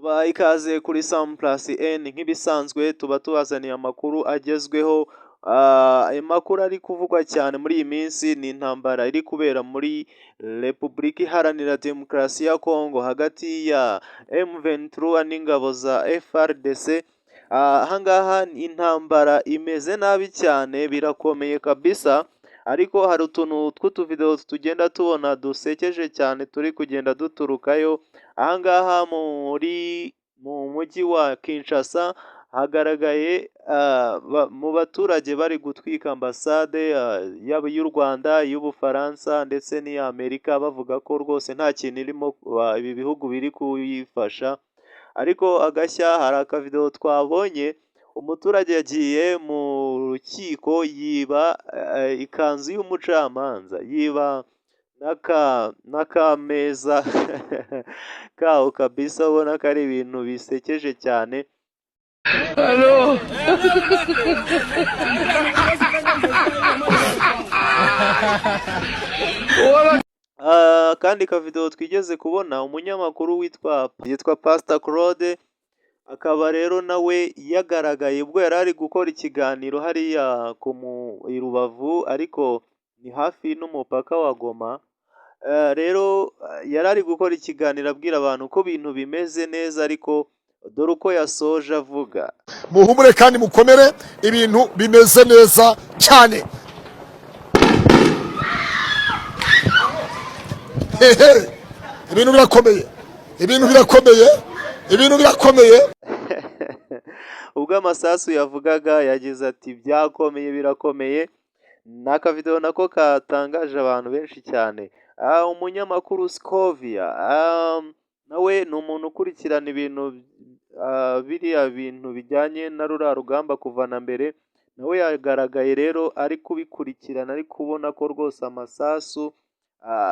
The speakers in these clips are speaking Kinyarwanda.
Tubaha ikaze kuri Sam Plus N. Nk'ibisanzwe tuba tubazaniye amakuru agezweho. Ayo makuru ari kuvugwa cyane muri iyi minsi ni intambara iri kubera muri Repubulika Iharanira Demokarasi ya Kongo hagati ya M23 n'ingabo za FARDC. Ahangaha intambara imeze nabi cyane, birakomeye kabisa, ariko hari utuntu tw'utuvidewo tugenda tubona dusekeje cyane turi kugenda duturukayo. Ahangaha mu mujyi wa Kinshasa hagaragaye mu baturage bari gutwika ambasade, yaba iy'u Rwanda, iy'Ubufaransa ndetse n'iya Amerika, bavuga ko rwose nta kintu irimo ibi bihugu biri kuyifasha. Ariko agashya, hari akavidewo twabonye, umuturage yagiye mu rukiko yiba ikanzu y'umucamanza, yiba n'akameza kaho kabisa, ubona ko ari ibintu bisekeje cyane. Hello. Akandi kavidewo twigeze kubona, umunyamakuru yitwa Pastor Claude, akaba rero nawe yagaragaye ubwo yari ari gukora ikiganiro hariya i Rubavu, ariko ni hafi n'umupaka wa Goma. Rero yari ari gukora ikiganiro abwira abantu ko ibintu bimeze neza, ariko dore uko yasoje avuga. Muhumure kandi mukomere, ibintu bimeze neza cyane. Hehe, ibintu birakomeye, ibintu birakomeye, ibintu birakomeye. Ubwo amasasu yavugaga yagize ati: "Byakomeye, birakomeye." Ni akavidewo nako katangaje abantu benshi cyane. Umunyamakuru Scovia nawe ni umuntu ukurikirana ibintu, biriya bintu bijyanye na ruriya rugamba kuva na mbere, nawe yagaragaye rero ari kubikurikirana, ari kubona ko rwose amasasu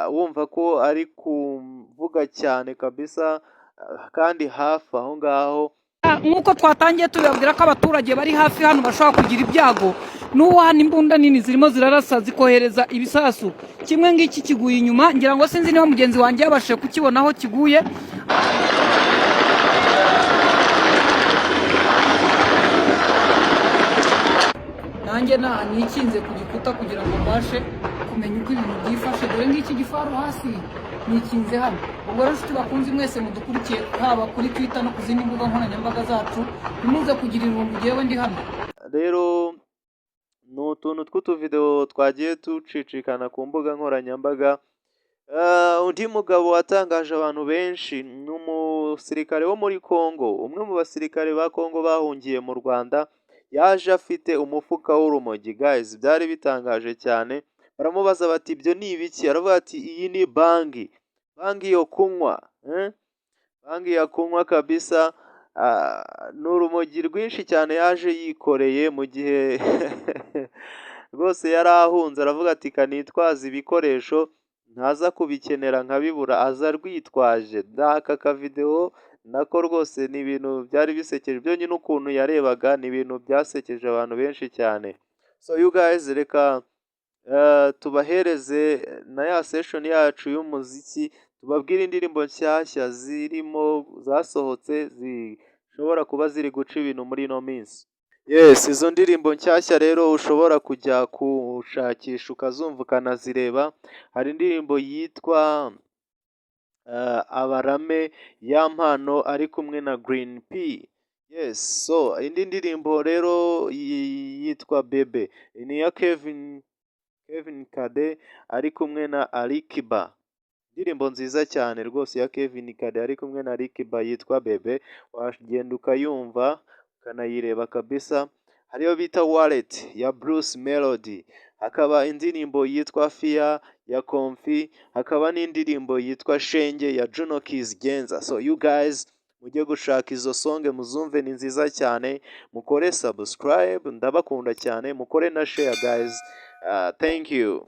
wumva ko ari kuvuga cyane kabisa, kandi hafi aho ngaho. Nk'uko twatangiye tubabwira ko abaturage bari hafi hano bashobora kugira ibyago, n'ubu hano imbunda nini zirimo zirarasa, zikohereza ibisasu. Kimwe ngiki kiguye inyuma, ngira ngo sinzi niba mugenzi wanjye yabashije kukibona aho kiguye. Nanjye nikinze ku gikuta kugira ngo mbashe kumenya uko ibintu byifashe. Dore ngiki gifaru hasi, nikinze hano. Ubwo rero, inshuti bakunze mwese mudukurikiye, haba kuri Twitter no ku zindi mbuga nkoranyambaga zacu, ntimuze kugira irungu, jyewe ndi hano. Rero ni utuntu tw'utuvidewo twagiye ducicikana ku mbuga nkoranyambaga. Undi mugabo watangaje abantu benshi ni umusirikare wo muri Congo, umwe mu basirikare ba Congo bahungiye mu Rwanda, yaje afite umufuka w'urumogi. Guys, byari bitangaje cyane. Baramubaza bati: "Ibyo ni ibiki?" Aravuga ati: "Iyi ni bangi, bangi yo kunywa, eh? Bangi ya kunywa kabisa." Ni urumogi rwinshi cyane yaje yikoreye mu gihe rwose yari ahunze. Aravuga ati: "Kanitwaze ibikoresho ntaza kubikenera nkabibura." Aza arwitwaje. N'aka kavidewo nako rwose ni ibintu byari bisekeje byonyine, ukuntu yarebaga ni ibintu byasekeje abantu benshi cyane. So you guys, reka tubahereze na ya session yacu y'umuziki, tubabwire indirimbo nshyashya zirimo zasohotse zishobora kuba ziri guca ibintu muri ino minsi. Yes, izo ndirimbo nshyashya rero ushobora kujya gushakisha ukazumva ukanazireba, hari indirimbo yitwa Abarame ya Mpano ari kumwe na Green P. Yes, so indi ndirimbo rero yitwa Bebe, ni iya Kevin Kade ari kumwe na Alikiba. Indirimbo nziza cyane rwose ya Kevin Kade ari kumwe na Alikiba yitwa Bebe, wagenda ukayumva ukanayireba kabisa. Hariyo bita Wallet ya Bruce Melody, hakaba indirimbo yitwa Fear ya Confy, hakaba n'indirimbo yitwa Shenge ya Juno Kizigenza. So you guys, mujye gushaka izo song muzumve, ni nziza cyane. Mukore subscribe, ndabakunda cyane, mukore na share guys. Thank you.